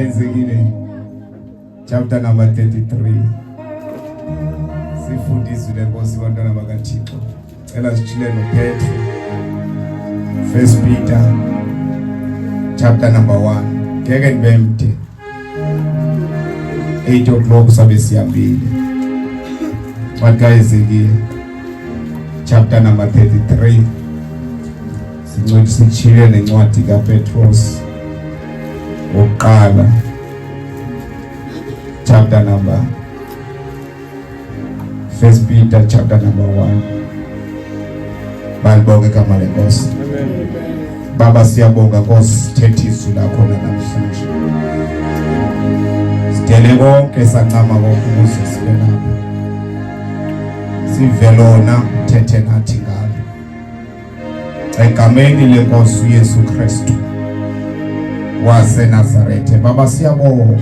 kaEzekile chapter number 33. Sifunda izwi lenkosi, bantwana bakaThixo. Cela sijile noPetro. First Peter chapter number 1. Ngeke ndibe mde. 8 o'clock sabe sihambile. Ncwadi kaEzekile chapter number 33. Sincwadi sitshile nencwadi kaPetros wokuqala chapter number, First Peter chapter number 1. Balibonge igama lenkosi. Amen. Baba, siyabonga Nkosi, thetha izwi lakho namhlanje. Sidele konke, sancama konke ukuze sibe lapha. Sive lona, uthethe nathi ngalo. Egameni lenkosi uYesu Kristu waseNazarethe, Baba, siyabonga.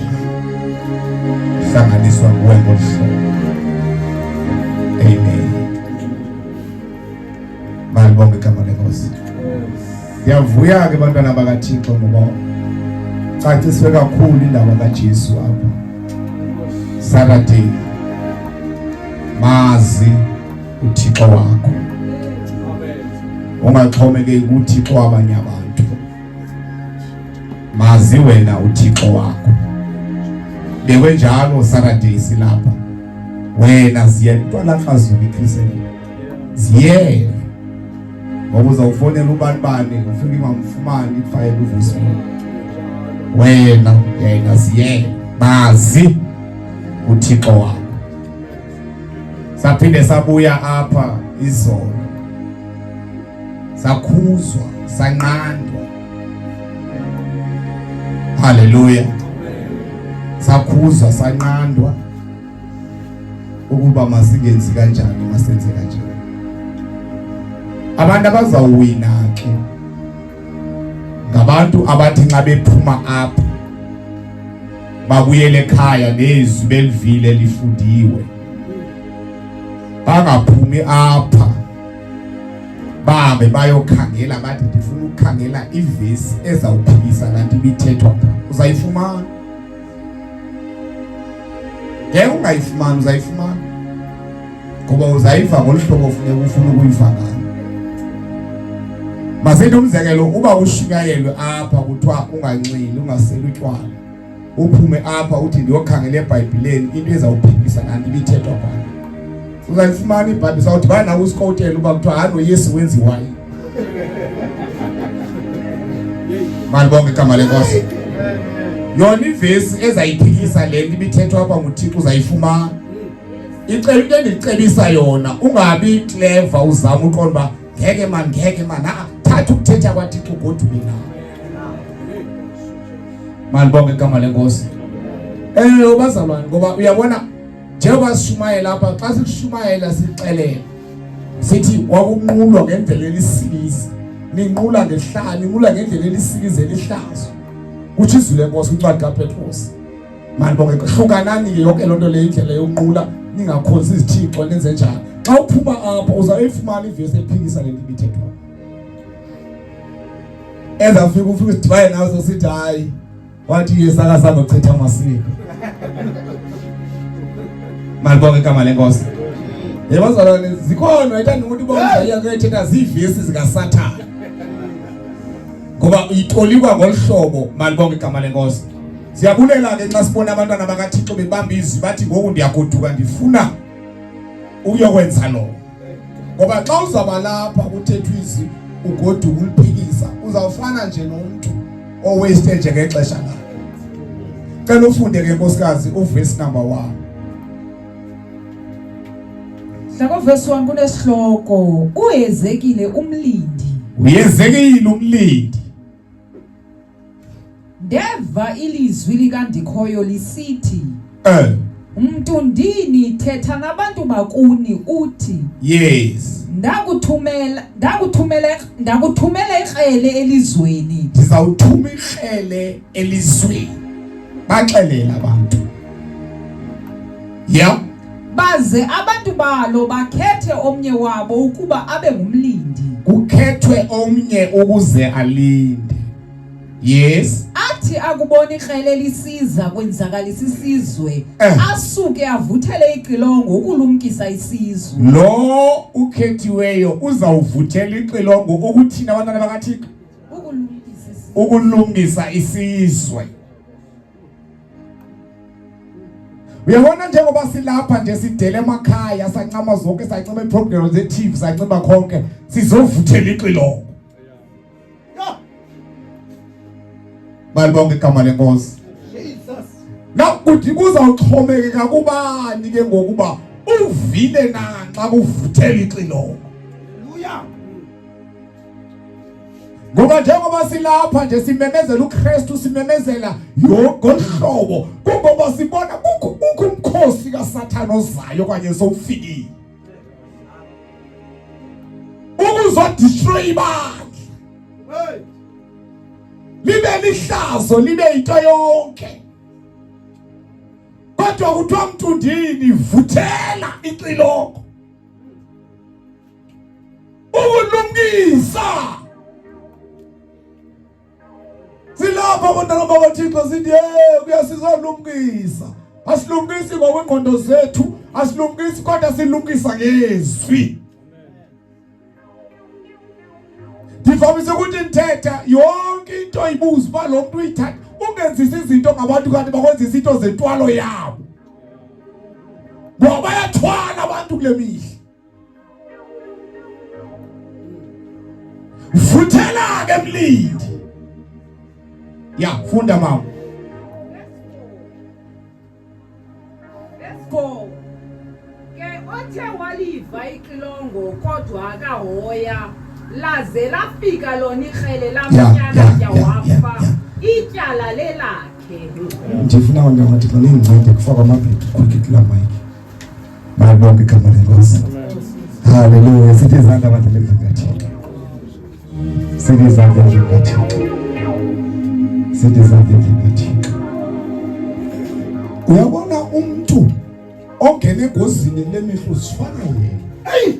Hlanganiswa nguwe ngohlobo. Amen. Malibonge igama lenkosi. Ndiyavuya ke, bantwana bakaThixo, ngoba caciswe kakhulu indaba kaJesu apha. Saturday, mazi uThixo wakho. Ungaxhomekeki kuThixo wabanye abantu. Mazi wena uThixo wakho. Bekwenjalo Saturday silapha. Wena ziyentwana krazuka ikhriseni. Ziyela. Ngoba uzawufonela ubani bani, ufike ungamfumani ifayile uvusi. Wena yena ziyela. Mazi uThixo wakho. Saphinde sabuya apha izolo. Sakhuzwa, sanqandwa. Haleluya. Sakhuzwa, sanqandwa ukuba masingenzi kanjani, masenze kanjani. Abantu abazawuwina ke ngabantu abathi nxa bephuma apha babuyele ekhaya nezwi belivile lifundiwe, bangaphumi apha bahambe bayokhangela, bathi ndifuna ukukhangela ivesi ezawuphikisa lanto ibithethwa pha. Uzayifumana, ngeke ungayifumani, uzayifumana ngoba uzayiva ngolu hlobo ofuneka ufuna ukuyiva ngalo. Masithi umzekelo, uba ushunyayelwe apha kuthiwa unganxili, ungaseli utywala, uphume apha uthi ndiyokhangela eBhayibhileni into ezawuphikisa nanto ibithethwa phaa, uzayifumana iBhayibhile. Sawudibana nawe usikowutele uba kuthiwa hayi, noYesu wenziwayo. Malibonke igama lenkosi. Yona ivesi ezayiphikisa le nto ibithethwa apha nguThixo uzayifumana. Icela into endicebisa yona, ungabi clever uzama uqonda uba ngeke man, ngeke man. Ah, thatha ukuthetha kwaThixo ugoduke nawo. Malibonke igama lenkosi. Bazalwane, ngoba uyabona njengoba sishumayela apha, xa sikushumayela sixelela sithi kwakunqulwa ngendlela elisikizi, ninqula ngehlala, ninqula ngendlela elisikizi elihlazo, kutsho izwi lenkosi kwincwadi kaPetros. Malibonge. Hlukanani ke yonke loo nto leyo, indlela yokunqula, ningakhonzi izithixo, nenze njani. Xa uphuma apha uzawuyifumana ivesi ephikisa le nto ibithethwa. Ezafika ufike sidibane nazo sithi hayi, wathi Yesu akazange uchitha amasiko. Malibonge igama lenkosi. Yebo bazalwane, zikhona ithanda ukuthi bonke kuyethetha ziivesi zikaSathane. Ngoba itolikwa ngolhlobo. Malibonge igama lenkosi. Siyabulela ke xa sibona abantwana bakaThixo bebamba izwi, bathi ngoku ndiyagoduka, ndifuna ukuyokwenza lo. Ngoba xa uzawuba lapha kuthethwa izwi ugoduka uliphikisa, uzawufana nje nomuntu owaste nje ngexesha lakhe. Cela ufunde ke nkosikazi uverse number 1. Hlako verse 1 kunesihloko uHezekile umlindi. Uyezekile umlindi. Ndeva ilizwi likaNdikhoyo lisithi, Mntundini, thetha nabantu bakuni uthi, Ndakuthumela ndakuthumela ndakuthumela ikrele elizweni. Ndizawuthuma ikrele elizweni. Baxelela abantu. Yeah. Baze abantu balo bakhethe omnye wabo ukuba abe ngumlindi. Kukhethwe omnye ukuze alinde. Yes. Athi akubona ikrele lisiza kwenzakalisa isizwe, Eh. asuke avuthele ixilongo ukulumkisa isizwe. Lo ukhethiweyo uzawuvuthela ixilongo ukuthina abantwana bakaThixo, Ukulumkisa isizwe. ukulungisa isizwe. Uyabona njengoba silapha nje sidele emakhaya, sancama zonke, sancima iprogram ze-TV, sancima konke, sizovuthela ixilongo. Malibonke igama lenkosi. Jesus. Nakuthi kuzawuxhomekeka kubani ke ngokuba uvile na xa kuvuthela ixilongo. Hallelujah. Ngoba njengoba silapha nje simemezela uKristu, simemezela ngohlobo, kungoba sibona kukho umkhosi kaSathane ozayo okanye sowufikile ukuzodestroy ibandla. Hey. Libe lihlazo, libe into yonke. Kodwa kuthiwa mntundini vuthela ixilongo ukulungisa. Silapha abantwana bakaThixo sithi hey, kuyasizolungisa. Asilungisi ngokwengqondo zethu, asilungisi kodwa silungisa ngezwi. Ndivamise ukuthi ndithetha yonke into ibuza uba lo mntu uyithatha, ungenzisi izinto ngabantu kanti bakwenzisa into zentwalo yabo, ngoba bayathwala abantu kule mihla. Vuthela ke mlindi. Ya, funda mama. Verse 4. Ke othe waliva ixilongo kodwa akahoya, laze lafika lona ikrele lamtyakatya wafa, ityala lelakhe. Ndifuna abantu abathi xa nindincede kufakwa amabheki quick kula mic. Malibonke igama lenkosi. Haleluya. Sithi izandla abantu endlini kaThixo. Sithi izandla endlini kaThixo. Sithi izandla endlini kaThixo. Uyabona umuntu ongena engozini kule mihla uzifana yena. Hey.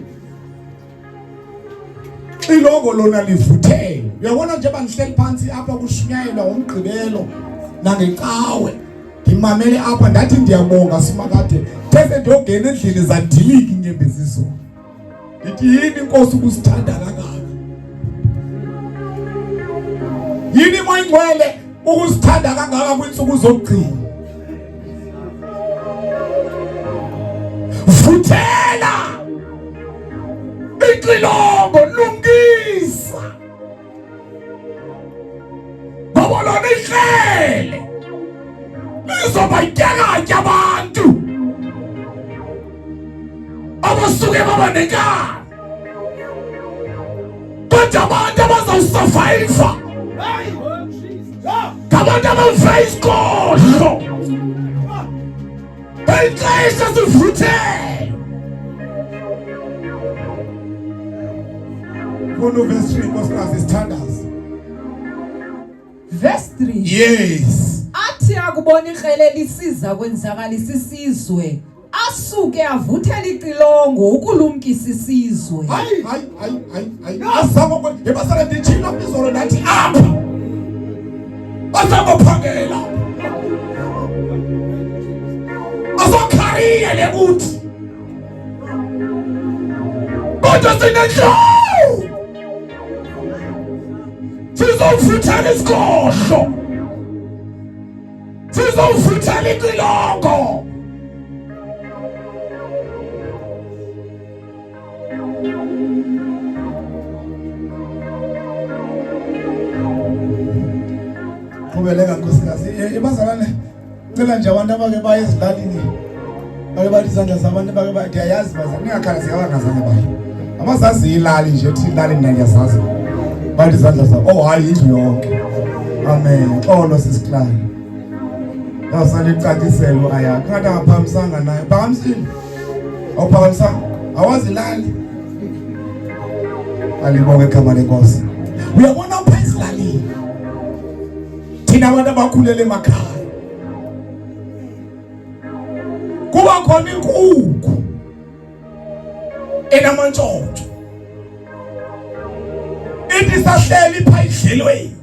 Xilongo lona livuthele. Uyabona nje bandihleli phansi apha kushunyayelwa ngomgqibelo nangecawe. Ndimamele apha ndathi ndiyabonga simakade. These ndiyongena endlini zadilika inyembezi zona. Ndithi yini inkosi ukusithanda kangaka? Yini Moya Ingcwele ukusithanda kangaka kwiintsuku zokugcina? Vuthela ixilongo, lungisa, ngoba lona ihlele lizobatyakatya abantu abasuke baba nenkani, kodwa abantu abazawusurviva ngabantu abave isigodlo. Ixesha sivuthele. Funda uverse 3 nkosikazi, sithandaze. Verse 3. Yes. Athi akubona ikrele lisiza kwenzakalisa isizwe, asuke avuthele ixilongo ukulumkisa isizwe. Hayi hayi hayi hayi hayi. Azango ebasala nditshilo izolo ndathi apha. Azangophangela. Azokhariye le kuthi. Kodwa sinenhlobo. Sizovuthela isigodlo. Sizovuthela icilongo. Qhubeleka nkosikazi. Bazalwane, cela nje abantu abake baye ezilalini bake bathi izandla zabantu bake baye, ndiyayazi bazalwane, ningakhathazeki abangazange baye. Abazazi ilali nje, ethi ilali mna ndiyazazi. Bathi izandla zabo. Oh hayi, indlu yonke. Amen. Xolo sisiklala. Yawusalicaciselwa ayakho. Ngathi akaphakamisanga naye. Phakamisile. Awuphakamisanga. Awazi ilali. Alibonge igama lenkosi. Uyabona upha ezilalini. Thina abantu abakhulele emakhaya. Kuba khona inkukhu enamantshontsho. Ithi sahleli pha idlelweni.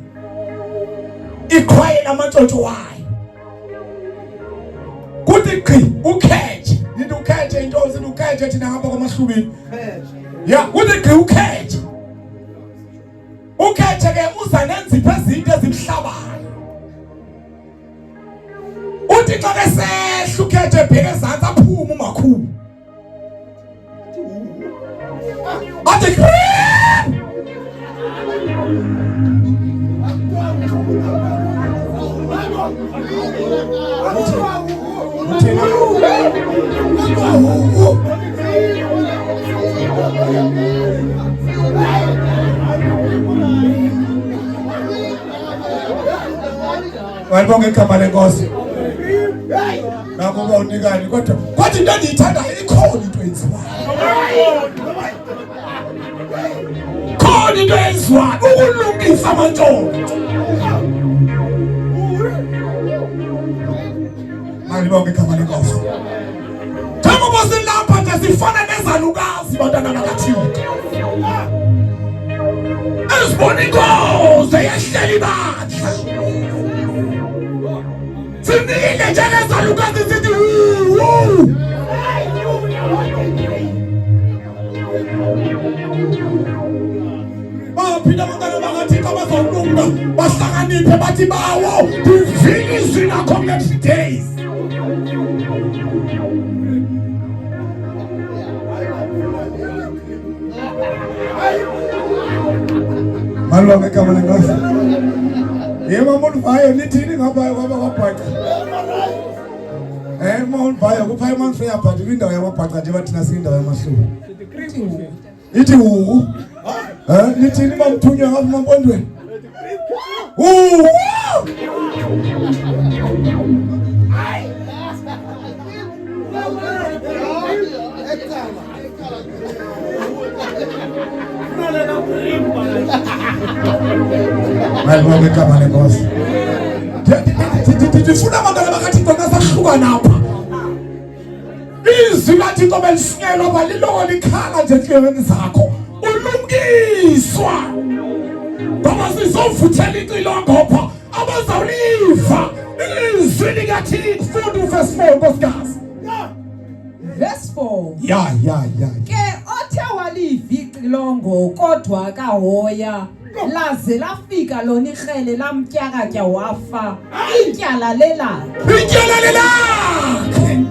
Iqhwayela amantshontsho wayo. Kuthi qhi ukhetshe, nithi ukhetshe into sithi ukhetshe thina ngapha kwamahlubini. Ya, kuthi qhi ukhetshe. Ukhethe ke uza nenzipho ezinte ezimhlabayo. Uthi xa kesehla ukhethe ebheke ezantsi aphume umakhulu. Athi cream! Malibonge igama lenkosi. Nakuba unikani kodwa kodwa into endiyithandayo ikhona into eyenziwayo. Khona into eyenziwayo ukulungisa amantshontsho. Malibonge igama lenkosi. Njengoba silapha nje sifana nezalukazi bantwana bakaThixo. Ezibona ingozi eyehlela ibandla. Simile njengezalukazi sithi wu. Baphinda abantwana bakaThixo abazolunga bahlakaniphe bathi bawo ndivile izwi lakho kule days. Malibonge igama lenkosi. Yebo umuntu vayo nithini ngapha kwaba kwabhaca. Eh uma uvayo kupha iMount Frere but kwindawo yamabhaca nje bathina siyindawo yamahlubi. Ithi wu. Eh nithini bamthunywa ngapha emampondweni? Wu. Malibonge igama lenkosi. Ndifuna abantwana bakaThixo nasahlukana apha. Izwi laThixo belishunyelwa apha liloko likhala nje entliziyweni zakho. Ulumkiswa. Ngoba sizovuthela icilongo apha abazawuliva ilizwi likaThixo. Funda uvesi 4 nkosikazi. Verse 4. Ya ya ya. Ke othe waliva ixilongo kodwa akahoya laze lafika lona ikrele lamtyakatya wafa ityala lelakhe. Ityala lelakhe.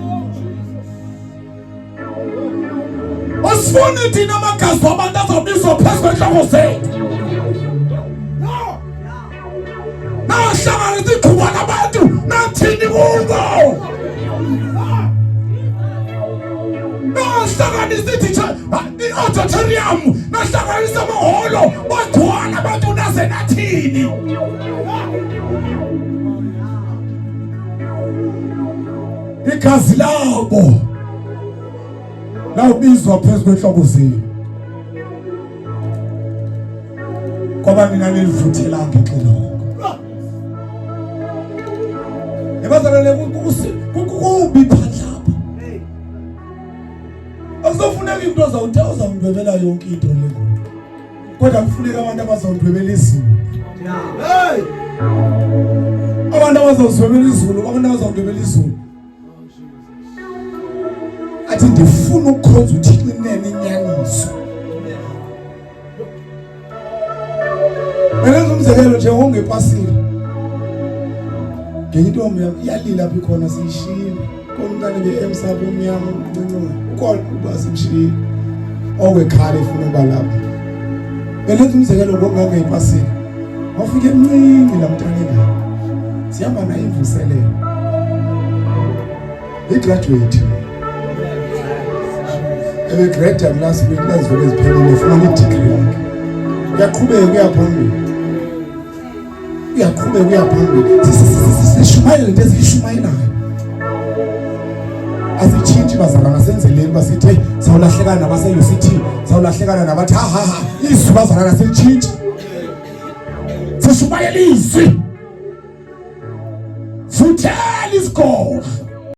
Asifuni thina amagazi wabantu azawubizwa phezu kwentloko zethu. Nahlangana isigquba nabantu nathini kubo. Nahlanganisa i-auditorium, nahlanganisa amahholo, bagcwala abantu naze nathini. Igazi labo lawubizwa phezu kwenhloko zenu. Ngoba nina nilivuthelanga ixilongo. Ebazalwane kubi phandle apha. Akuzofuneka into ozawuthe uzawundwebela yonke into le. Kodwa kufuneka abantu abazawundwebela izulu. Hey! Abantu abazawuzwebela izulu, abantu abazawundwebela izulu. Athi ndifuna ukukhonza uThixo inene inyaniso. Benenza umzekelo nje ongepasile. Ngenye intombi yam iyalila apha ikhona siyishiyile. Komntana be-emsapho omnyama omncinci ukhona uba simshiyile. Okwekhala efuna uba lapha. Benenza umzekelo ngokungangepasile. Wafika emncinci la mntana engaka. Sihamba naye imvuselelo. Igraduate. Ebegrade last week lazivele ziphelile ufumana idegree yakhe. Uyaqhubeka uyaphambili. Uyaqhubeka uyaphambili. Sishumayela into esiyishumayelayo. Asitshintshi bazalwana senzeleni uba sithe sawulahlekana nabase-UCT sawulahlekana nabathi ha ha ha izwi bazalwana silitshintshi. Sishumayela izwi. Futhela isigodlo.